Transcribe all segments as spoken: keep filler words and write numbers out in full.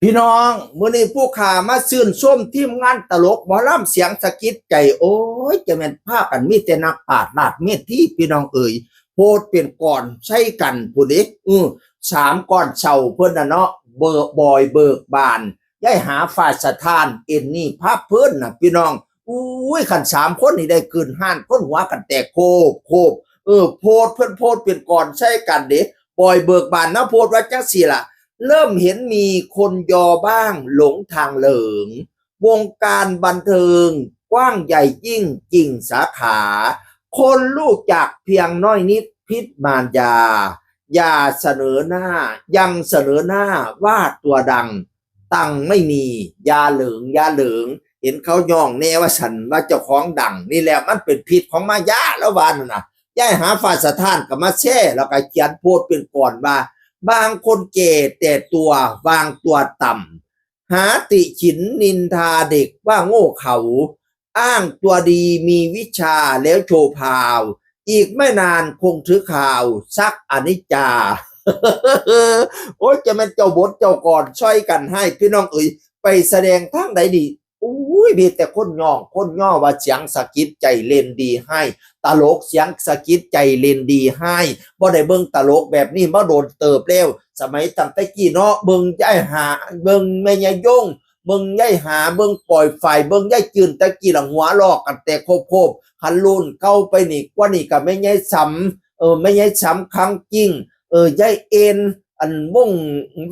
พี่น้อง มื้อนี้ผู้ข้ามาชื่นชมทีมงานตลกหมอลำเสียงสะกิดใจ โอ้ย จะแม่นพากันมีแต่นักปราชญ์ราชเมธี พี่น้องเอ๋ย โพสต์เป็นกลอนใส่กันพู้นเด้ อื้อ สามก้อนเศร้าเพิ่นน่ะเนาะ เบิก บอยเบิกบาน ยายหาฟ้าสถาน เอ็นนี่ภาพเพิ่นน่ะ พี่น้อง อุ้ย คันสามคนนี่ได้ขึ้นฮ้าน คนหัวกันแตกโคบโคบ เออ โพสต์ เพิ่นโพสต์เป็นกลอนใส่กันเด้ บอยเบิกบานนะ โพสต์ว่าจังซี่ล่ะ เริ่มเห็นมีคนยอบ้างหลงทางเหลิง วงการบันเทิงกว้างใหญ่ยิ่งกิ่งสาขา คนรู้จักเพียงน้อยนิดพิษมารยา อย่าเสนอหน้า ยังเสนอหน้าว่าตัวดัง ตังค์ไม่มี อย่าเหลิง อย่าเหลิง เห็นเขาย่องแน่ว่าสันว่าเจ้าของดัง นี่แหละมันเป็นพิษของมายา แล้วว่านั่นน่ะ ยายหาฟ้าสถานก็มาแชร์ แล้วก็เขียนโพสต์เป็นกลอนว่า บางคนแก่แต่ตัว วางตัวต่ำ หาติฉินนินทาเด็กว่าโง่เขลา อ้างตัวดีมีวิชาแล้วโชว์พาว อีกไม่นานคงถือข่าวซักอนิจจา โอ้ย จะแม่นเจ้าบทเจ้ากลอนซ่อยกันฮ้าย พี่น้องเอ๋ย ไปแสดงทางใดดี อุ้ย มีแต่คนย่อง คนย่อว่าเสียงสะกิดใจเล่นดีฮ้าย ตลกเสียงสะกิดใจเล่นดีฮ้าย บ่ได้เบิ่งตลกแบบนี้มาโดนเติบแล้ว สมัยตั้งแต่กี้เนาะ เบิ่งยายหา เบิ่งแม่ยายยง เบิ่งยายหา เบิ่งปอยไฝ เบิ่งยายจืน แต่กี้ละหัวลอกกันแต่โคบๆ คันรุ่นเก่าไปนี่ กว่านี้ก็แม่ยายสำ เออ แม่ยายสำคังจริง เออ ยายเอ็น อันวง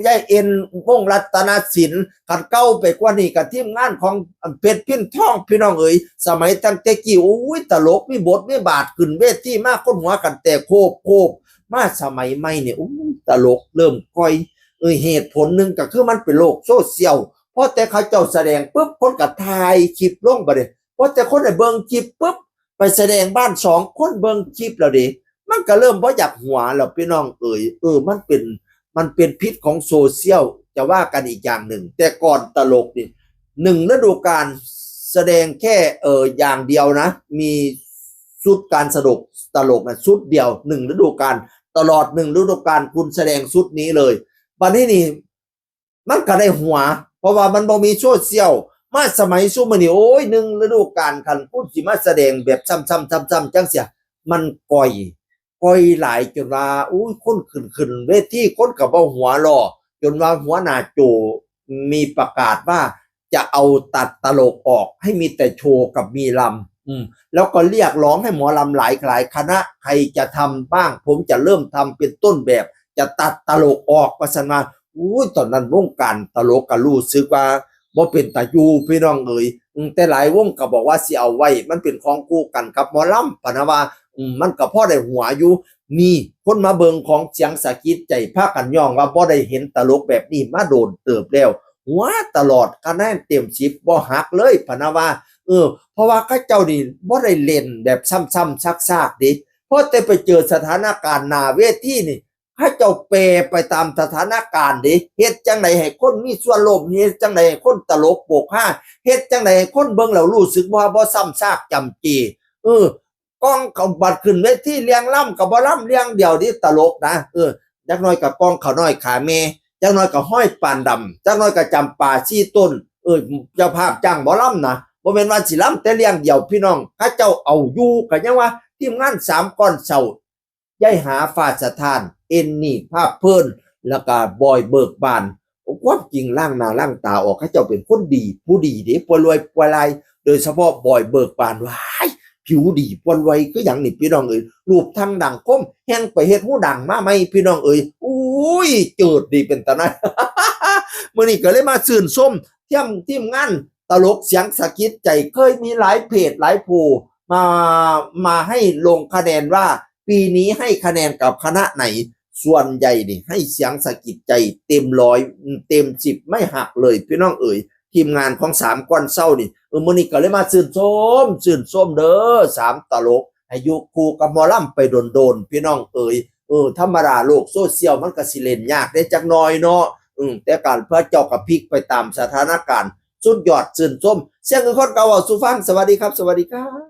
ยายเอ็น วงรัตนศิลป์ คันเก่าไปกว่านี้ก็ทีมงานของอันเพชรพินทอง พี่น้องเอ๋ย สมัยตั้งแต่กี้ โอ้ย ตลกมีบทมีบาท ขึ้นเวทีมาคนหัวกันแต่โคบๆ มาสมัยใหม่เนี่ย โอ้ย ตลกเริ่มก่อย เออ เหตุผลหนึ่งก็คือมันเป็นโลกโซเชียล พอแต่เขาเจ้าแสดงปุ๊บ คนก็ถ่ายคลิปลง บัดนี้ พอแต่คนได้เบิ่งคลิปปุ๊บ ไปแสดงบ้านสองคนเบิ่งคลิปแล้วเด้ มันก็เริ่มบ่อยากหัวแล้ว พี่น้องเอ๋ย เออ มันเป็น มันเป็นพิษของโซเชียล จะว่ากันอีกอย่างหนึ่ง แต่ก่อนตลกนี่ หนึ่งฤดูกาลแสดงแค่ เอ่อ อย่างเดียวนะ มีชุดการสนุกตลกนะ ชุดเดียว หนึ่งฤดูกาล ตลอดหนึ่งฤดูกาลคุณแสดงชุดนี้เลย บัดนี้นี่ มันก็ได้หัว เพราะว่ามันบ่มีโซเชียล มาสมัยซุมื้อนี้ โอ้ย หนึ่งฤดูกาล คันคุณสิมาแสดงแบบซ้ำๆๆๆ จังซี้ มันก่อย ก่อยหลายจนว่า อุ้ย คนขึ้น ขึ้นเวที คนก็บ่หัวล้อ จนว่าหัวหน้าโจ้มีประกาศว่าจะเอาตัดตลกออก ให้มีแต่โชว์กับมีลำ อืม แล้วก็เรียกร้องให้หมอลำหลาย หลายคณะ ใครจะทำบ้าง ผมจะเริ่มทำเป็นต้นแบบ จะตัดตลกออก ว่าซั่นว่า อุ้ย ตอนนั้นวงการตลกก็รู้สึกว่าบ่เป็นตาอยู่ พี่น้องเอ๋ย อืม แต่หลายวงก็บอกว่าสิเอาไว้ มันเป็นของคู่กันกับหมอลำ พะนะว่า อืม มันก็พอได้หัวอยู่ นี่ คนมาเบิ่งของเสียงสะกิดใจ พากันย่องว่าบ่ได้เห็นตลกแบบนี้มาโดนเติบแล้ว หัวตลอด คะแนนเต็มสิบบ่หักเลย พะนะว่า เออ เพราะว่าเขาเจ้านี่บ่ได้เล่นแบบซ้ำๆซากๆเด้ พอแต่ไปเจอสถานการณ์หน้าเวทีนี่ เขาเจ้าแปรไปตามสถานการณ์เด้ เฮ็ดจั่งใดให้คนมีส่วนร่วม เฮ็ดจั่งใดให้คนตลกโปกฮา เฮ็ดจั่งใดให้คนเบิ่งแล้วรู้สึกว่าบ่ซ้ำซากจำเจ เออ กองเขาบัดขึ้นเวทีเรียงลำก็บ่ลำเรียงเดียวเด้ ตลกนะ เออ จักหน่อยก็กองข้าวน้อยขาแม่ จักหน่อยก็ฮ้อยปานดำ จักหน่อยก็จำปาสี่ต้น เออ เจ้าภาพจ้างหมอลำนะ บ่แม่นว่าสิลำแต่เรียงเดียวพี่น้อง เขาเจ้าเอาอยู่ ก็ยังว่าทีมงานสามก้อนเศร้า ยายหาฟ้าสถาน เอ็นนี่ภาพเพิ่น แล้วก็บอยเบิกบาน ความจริงล้างหน้าล้างตาออก เขาเจ้าเป็นคนดี ผู้ดีเด้ ป่วยรวยป่วยลาย โดยเฉพาะบอยเบิกบาน ว้าย ผิวดีป่วยรวยคือหยังนี่พี่น้องเอ๋ย รูปทางดังคม แฮ่งไปเฮ็ดหูดังมาใหม่พี่น้องเอ๋ย อุ้ย เจิดดีเป็นตาหน้า มื้อนี้ก็เลยมาชื่นชม ทีม ทีมงานตลกเสียงสะกิดใจ เคยมีหลายเพจหลายผู้มา มาให้ลงคะแนนว่า ปีนี้ให้คะแนนกับคณะไหน ส่วนใหญ่นี่ให้เสียงสะกิดใจเต็มร้อย เต็มสิบไม่หักเลยพี่น้องเอ๋ย ทีมงานของสามก้อนเศร้านี่ เออ มื้อนี้ก็เลยมาชื่นชม ชื่นชมเด้อ สามตลก ให้อยู่คู่กับหมอลำไปโดนๆ พี่น้องเอ๋ย เออ ธรรมดาโลกโซเชียลมันก็สิเล่นยากเด้จักหน่อยเนาะ อืม แต่การเพื่อเจ้าก็พลิกไปตามสถานการณ์ สุดยอด ชื่นชม เสียงคือคนเก่าเว้าสู่ฟัง สวัสดีครับ สวัสดีครับ